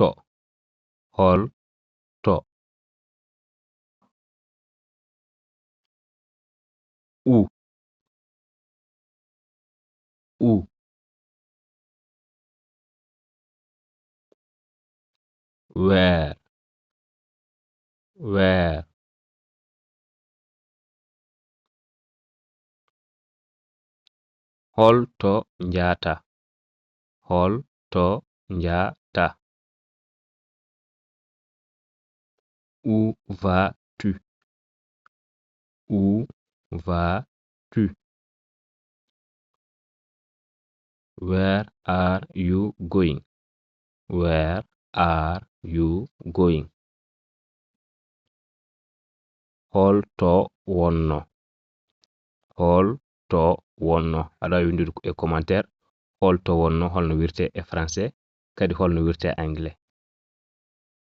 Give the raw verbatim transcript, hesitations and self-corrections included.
to. Hol to. U. U. Weer. Weer. Hol to njahata? Hol to njahata? Où vas-tu? Où vas-tu? Where are you going? Where are you going? Hol to wonno? Hol to wonno? Aɗa waawi winndude e commentaire hol to wonno, holno wirte e français, kadi holno wirte e anglais.